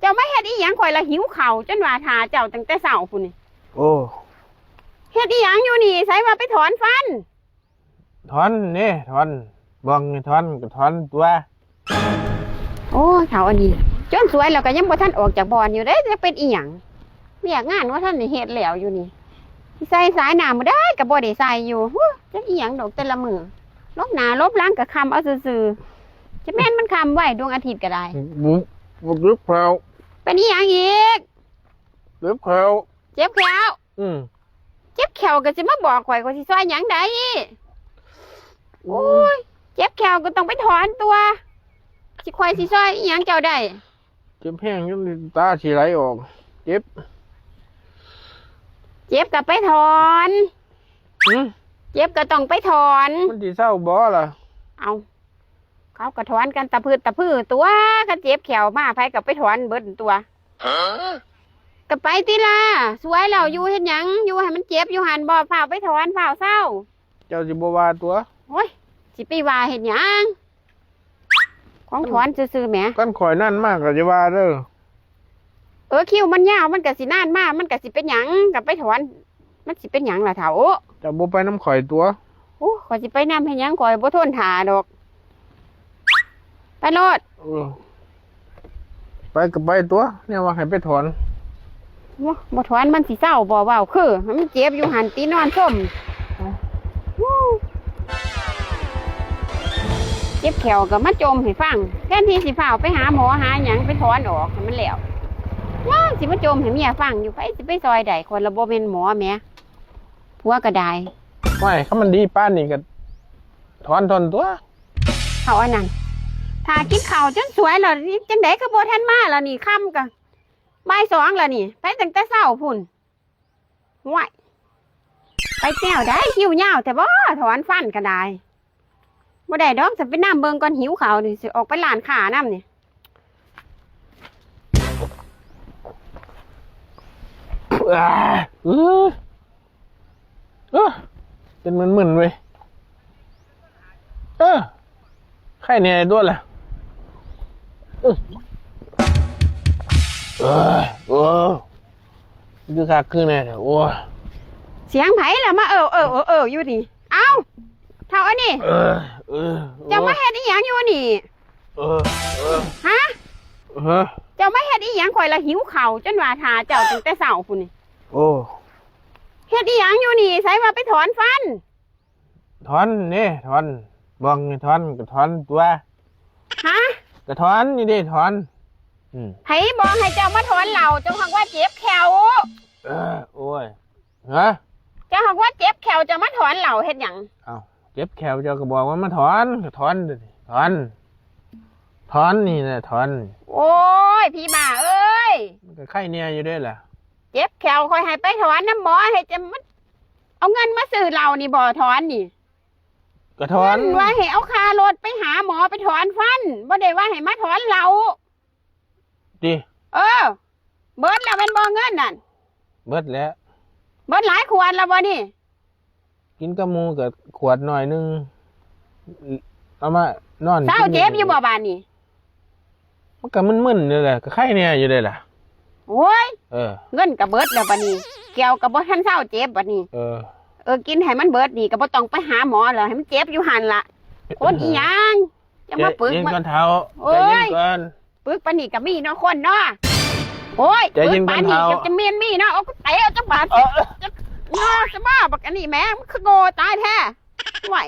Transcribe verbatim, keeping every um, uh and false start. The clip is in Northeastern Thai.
จ้ามาเฮ็ดอีหยังข่อยละหิวข้าวจนว่าท่าเจ้าตั้งแต่เช้าพุ้นนี่ โอ้ เฮ็ดอีหยังอยู่นี่ ไสว่าไปถอนฟัน ถอนนี่ถอน บอกให้ถอนก็ถอนตั๊ว โอ้ย เฒ่าอันนี้ จนสวยแล้วก็ยังบ่ทันออกจากบ่อนอยู่เด้ จะเป็นอีหยัง เวียกงานว่าทันได้เฮ็ดแล้วอยู่นี่ สิใส่สายน้ำมื้อใดก็บ่ได้ใส่อยู่ ฮู้ จักอีหยังดอกแต่ละมื้อ หลบหน้าหลบหลังก็ค่ำเอาซื่อๆ จะแม่นมันค่ำไว ดวงอาทิตย์ก็ได้ บ่ บ่เจ็บแข้ว เป็นอีหยังอีก เจ็บแข้ว เจ็บแข้ว อืม เจ็บแข้วก็สิมาบอกข่อย ข่อยสิซอยหยังได้ โอ้ย เจ็บแข้วก็ต้องไปถอนตั๊ว สิข่อยสิซอยอีหยังเจ้าได้ เจ็บแฮงจนน้ำตาสิไหลออก เจ็บ เจ็บก็ไปถอน หึ เจ็บก็ต้องไปถอน มันสิเซาบ่ล่ะ เอา เขาก็ถอนกันตะพืดตะพื้อตั๊ว คันเจ็บแข้วมา ไผก็ไปถอนเบิดตั๊ว ฮะ ก็ไปติล่ะ สวยแล้ว อยู่เฮ็ดหยัง อยู่ให้มันเจ็บอยู่หั่นบ่ ฟ้าวไปถอน ฟ้าวเซา เจ้าสิบ่ว่าตั๊ว โอ้ย สิไปว่าเฮ็ดหยัง ของถอนซื่อๆแหม คันข่อยนานมากก็สิว่าเด้อ เออ คิวมันยาว มันก็สินานมา มันก็สิเป็นหยัง ก็ไปถอน มันสิเป็นหยังล่ะเฒ่า เจ้าบ่ไปนำข่อยตั๊ว โอ้ ข่อยสิไปนำเฮ็ดหยัง ข่อยบ่ทนท่าดอก ไปโลด เออ ไปก็ไปตั๊ว แนวว่าให้ไปถอน บ่ บ่ถอนมันสิเซาบ่ เว้าคือ มันเจ็บอยู่หั่นติ นอนซม เจ็บแข้วก็มาจ่มให้ฟัง แทนที่สิฟ้าวไปหาหมอหาหยังไปถอนออกให้มันแล้ว ยังสิมาจ่มให้เมียฟังอยู่ ไผสิไปซอยได้ ข่อยละบ่แม่นหมอแหม ผัวก็ได้ ว้าย คันมันดีปานนี้ก็ถอนทนตั๊ว เฒ่าอันนั้น ถ้ากินข้าวจนสวยแล้ว จั่งใด๋คือบ่ทันมาล่ะนี่ ค่ำก็บ่ายสองแล้วนี่ ไปตั้งแต่เช้าพุ้น ห้วย ไปแนวใด๋ คิวยาวแท้บ่ ถอนฟันก็ได้ บ่ได้ดอก จะไปนำเบิ่งก่อน หิวข้าวนี่ สิออกไปร้านค้านำนี่ เอ้อ เอ้อ เอ้อ เป็นมึนๆเว้ย เออ ไข้แน่ตั๊วล่ะ เออ เออ เออ คือคักคือแน่แท้ โอ้ย เสียงไผล่ะมาเออ เออ เออ เออ อยู่นี่ เอ้า เฒ่าอันนี้ เออ เออ เจ้ามาเฮ็ดอีหยังอยู่นี่ เออ เออ ฮะ เออ เจ้ามาเฮ็ดอีหยัง ข่อยละหิวข้าวจนว่าท่าเจ้าตั้งแต่เช้าพุ้นนี่ โอ้ เฮ็ดอีหยังอยู่นี่ ไสว่าไปถอนฟัน ถอนนี่ถอน บอกให้ถอนก็ถอนตั๊ว ฮะ ก็ถอนนี่เด้ ถอน อืม ไผบอกให้เจ้ามาถอนเหล่า เจ้าหากว่าเจ็บแข้ว เออ โอ้ย ฮะ เจ้าหากว่าเจ็บแข้ว เจ้ามาถอนเหล่าเฮ็ดหยัง เอ้า เจ็บแข้วเจ้าก็บอกว่ามาถอน ก็ถอนเด้อ ถอน ถอนนี่แหละ ถอน โอ้ย ผีบ้าเอ้ย มันก็ไข้แน่อยู่เด้ล่ะ เจ็บแข้ว ข่อยให้ไปถอนนำหมอ ให้จะมา เอาเงินมาซื้อเหล้านี่บ่ ถอนนี่ ก็ถอน เงินว่าให้เอาค่ารถไปหาหมอไปถอนฟัน บ่ได้ว่าให้มาถอนเหล้า ติ เออ เบิดแล้วแม่นบ่เงินนั่น เบิดแล้ว เบิดหลายขวดแล้วบ่นี่ กินกับหมู่ก็ขวดน้อยหนึ่ง เอามานอน เซาเจ็บอยู่บ่บาดนี้ มันก็มึนๆนี่แหละ ก็ไข้แน่อยู่เด้ล่ะ โอ้ย เออ เงินก็เบิดแล้วบาดนี้ แข้วก็บ่ทันเซาเจ็บบาดนี้ เออ เออ กินให้มันเบิดนี่ก็บ่ต้องไปหาหมอแล้ว ให้มันเจ็บอยู่หั่นล่ะ คนอีหยัง จะมาปึก ใจเย็นก่อนเฒ่า โอ้ย ใจเย็นก่อน ปึกปานนี้ก็มีเนาะคนเนาะ โอ้ย ใจเย็นก่อน ปึกปานนี้ เฒ่า ก็จะแม่นมีเนาะ เอากูเตะเอาจักบาด เออ จะเนาะ จะบ้าบักอันนี้แหม มันคือโง่ตายแท้ โอ้ย